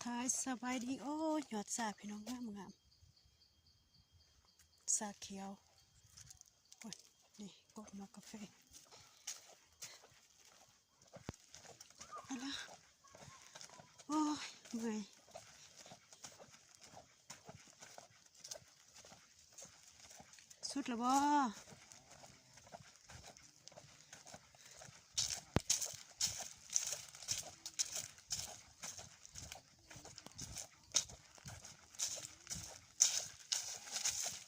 ທາຍສະບາຍດີ. ໂອ້ຍ ຍອດຊາພີ່ນ້ອງ ງາມໆ ຊາຂຽວ. ໂອ້ຍ ນີ້ກົກໝາກກາເຟ ອັນລະ ໂອ້ຍ ເມື່ອຍ. ສຸດແລ້ວບໍ່?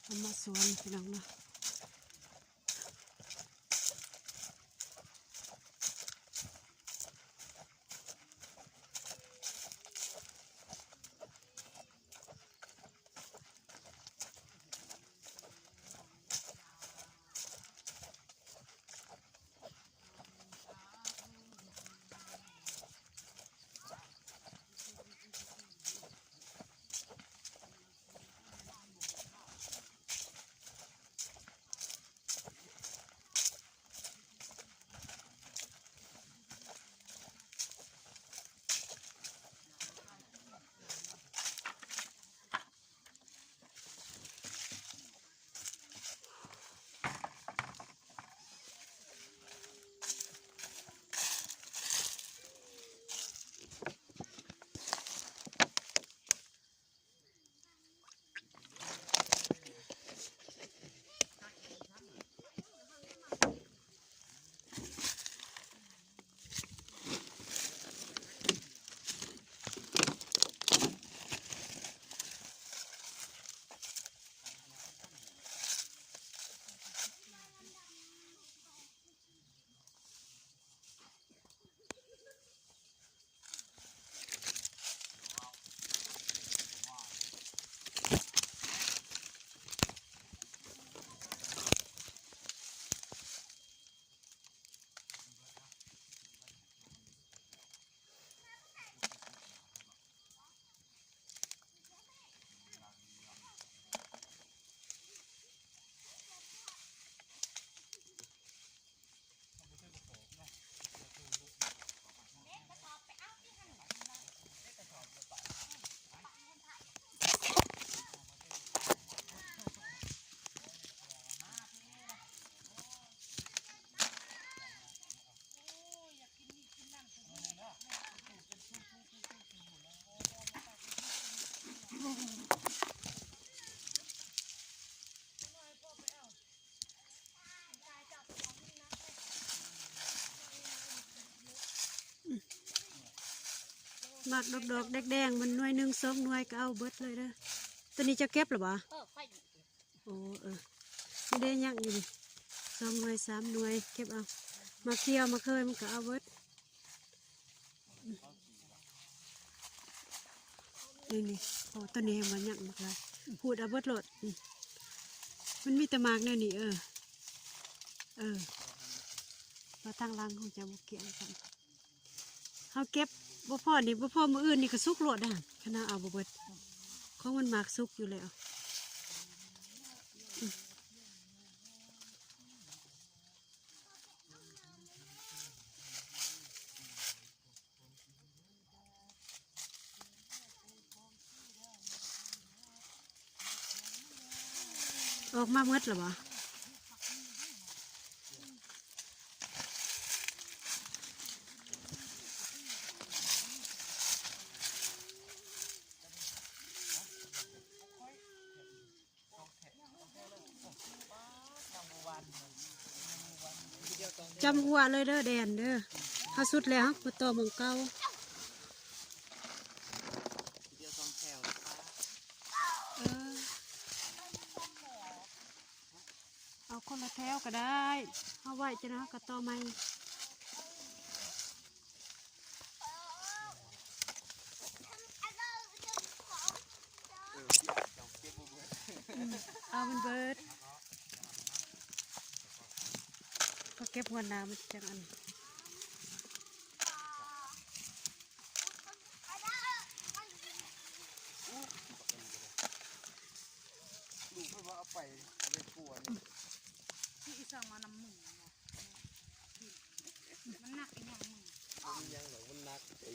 ເອົາມາສວນພີ່ນ້ອງເນາະ. ໝາກດອກໆ ແດງໆ ມັນໜ່ວຍໜຶ່ງສອງໜ່ວຍກໍເອົາເບິດເລີຍເດີ. ຕົວນີ້ເຈົ້າເກັບແລ້ວບໍ່? ເອີ ຂ້ອຍ ໂອ້ ເອີ ນີ້ເດ້ຍັງຢູ່ນີ້ ສອງໜ່ວຍສາມໜ່ວຍ ເກັບເອົາ. ໝາກຂຽວໝາກເຂີຍມັນກໍເອົາເບິດ. ນີ້ໆ ໂອ້ ຕົວນີ້ແຮງວ່າຍັງບັກຫຼາຍ ຂູດເອົາເບິດໂລດ. ນີ້ ມັນມີແຕ່ໝາກແນວນີ້. ເອີ ເອີ ວ່າທາງຫຼັງຄົງຈະບໍ່ກ້ຽງຊ້ຳ. ເຮົາເກັບບໍ່ພໍນີ້ ບໍ່ພໍມື້ອື່ນນີ້ກໍສຸກໂລດນະ ຄັນເຮົາເອົາບໍ່ເບິດ. ຂອງມັນມັກສຸກຢູ່ແລ້ວ. ອອກມາໝົດແລ້ວບໍ່? ຈຳຫົວເລີຍເດີແດນເດີ ເຮົາສຸດແລ້ວ ເຮົາມາຕໍ່ໝ່ອງເກົ່າ. ເອີ ເອົາຄົນລະແຖວກໍໄດ້ ເຮົາໄວ້ຈັ່ງນັ້ນ ເຮົາກໍຕໍ່ໃໝ່. ເອີ ເອົາມັນເບິດ ເຂົາເກັບຫົວໜ້າມັນຈັ່ງອັນ. ລູກເພິ່ນວ່າເອົາໄປເຮັດຄົວນີ້ ທີ່ອີ່ສັງມານຳມຶງເນາະ ມັນໜັກອີ່ຫຍັງມຶງ? ບໍ່ມີຫຍັງດອກ ມັນໜັກໄອ້.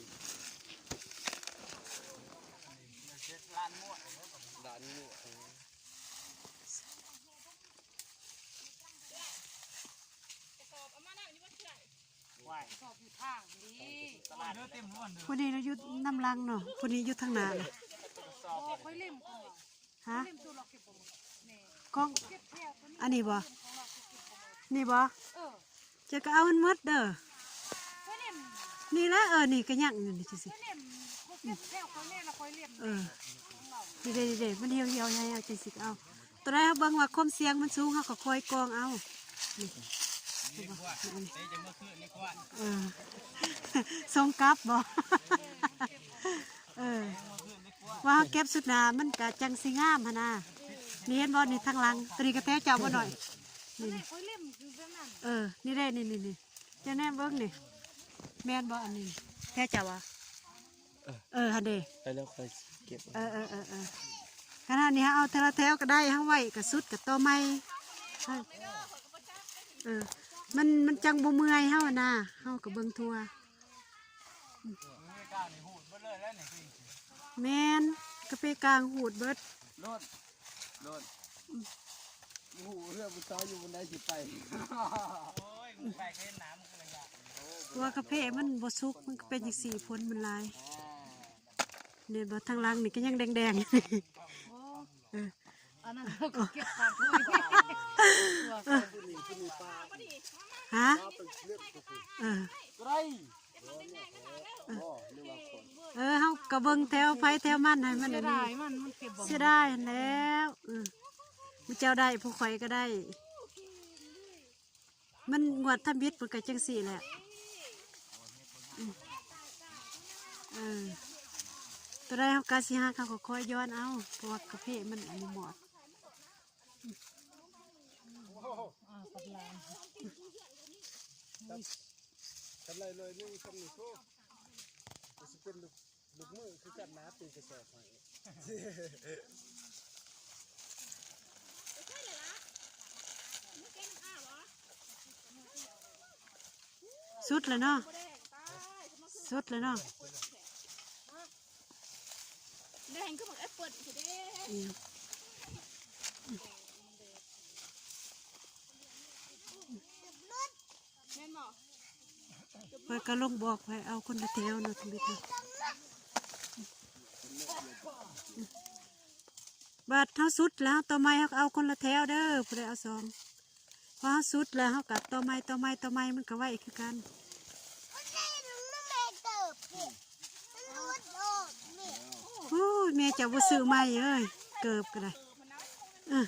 ຜູ້ນີ້ລະຢູ່ນຳຫຼັງເນາະ ຜູ້ນີ້ຢູ່ທາງໜ້ານະ. ຮະ ກ້ອງ ອັນນີ້ບໍ່? ນີ້ບໍ່? ເຈົ້າກໍເອົາມັນໝົດເດີ. ນີ້ລະ ເອີ ນີ້ກໍຍັງຢູ່ນີ້ ຈັ່ງຊີ້. ເອີ ນີ້ເດ້ ນີ້ເດ້ ມັນຫ່ຽວໆ ຍ່າຍໆ ຈັ່ງຊີ້ກໍເອົາ. ໂຕໃດເຮົາເບິ່ງວ່າຄວາມສ່ຽງມັນສູງ ເຮົາກໍຄ່ອຍກອງເອົາ. ນີ້ ເອີ ສົ່ງກັບບໍ່? ເອີ ວ່າເຮົາເກັບຊຸດໜ້າມັນກະຈັ່ງຊິງາມຫັ້ນນະ. ນີ້ເຫັນບໍ່ ນີ້ທາງຫຼັງ ໂຕນີ້ກະແຖວເຈົ້າບໍ່ນ້ອຍ? ນີ້ ເອີ ນີ້ເດ້ ນີ້ໆ ເຈົ້າແນມເບິ່ງນີ້ ແມ່ນບໍ່? ອັນນີ້ແຖວເຈົ້າຫວາ? ເອີ ຫັ້ນເດ້ ໄປແລ້ວຄ່ອຍເກັບ. ເອີໆໆ ຂະໜາດນີ້ເຮົາເອົາເທື່ອລະແຖວກໍໄດ້ ເຮົາໄວ້ກະສຸດກະຕໍ່ໃໝ່. ເອີ ມັນ ມັນຈັ່ງບໍ່ເມື່ອຍເຮົາຫັ້ນນະ ເຮົາກໍເບິ່ງທົ່ວ. ແມ່ນ ກາເຟກາງຫູດເບິດ. ໂລດ ໂລດ ອືມ ບໍ່ຮູ້ເຮືອນຜູ້ສາວຢູ່ບ່ອນໃດຊິໄປ. ໂອ້ຍ ມຶງໄປກໍເຫັນໜ້າ ມຶງກໍບໍ່ຢາກ. ເພາະວ່າກາເຟມັນບໍ່ສຸກ ມັນກໍເປັນຈັ່ງຊີ້ ຝົນມັນຫຼາຍ. ອ່າ ນີ້ບໍ່ ທາງຫຼັງນີ້ກໍຍັງແດງໆ. ໂອ້ ເອີ ອັນນັ້ນເຂົາກໍເກັບຜັກໄວ້. ຮະ ເອີ ເອີ ເຮົາກໍເບິ່ງແຖວໃຜແຖວມັນໃຫ້ມັນ. ເສຍດາຍ ອັນນີ້ ມັນ ມັນເກັບບໍ່ ເສຍດາຍຫັ້ນແລ້ວ. ເອີ ຜູ້ເຈົ້າໄດ້ ຜູ້ຂ້ອຍກໍໄດ້. ມັນງວດທຳອິດເພິ່ນກໍຈັ່ງຊີ້ແຫຼະ. ອືມ ເອີ ໂຕໃດເຮົາກະຊິຫາ ເຮົາກໍຄ່ອຍຍ້ອນເອົາ ເພາະວ່າກາເຟມັນອະນຸມາດ. ອືມ ອ່າ ກັບຫຼານ ກັບ ກັບໄລ່ໜ່ວຍໜຶ່ງ ສ່ຳນີ້ໂພດ ກໍຊິເປັນລູກ ລູກມືຄືກັນນະ ຕີກະສອບໃຫ້. ສຸດແລ້ວເນາະ ສຸດແລ້ວເນາະ. ແດງຄືບັກແອັບເປິ້ນຊີ້ເດ້. ອືມ ແມ່ນບໍ່? ຂ້ອຍກໍລົງບອກໃຫ້ເອົາຄົນລະແຖວເນາະ ທຳອິດເນາະ. ບາດເຮົາສຸດແລ້ວ ຕໍ່ໄມ້ເຮົາກໍເອົາຄົນລະແຖວເດີ ຜູ້ໃດເອົາສອງ. ພໍເຮົາສຸດແລ້ວ ເຮົາກໍຕໍ່ໄມ້ ຕໍ່ໄມ້ ຕໍ່ໄມ້ ມັນກໍໄວຄືກັນ. ໂອ້ຍ ແມ່ເຈົ້າບໍ່ຊື້ໃໝ່ເອີຍ ເກີບກໍໄດ້. ເອີ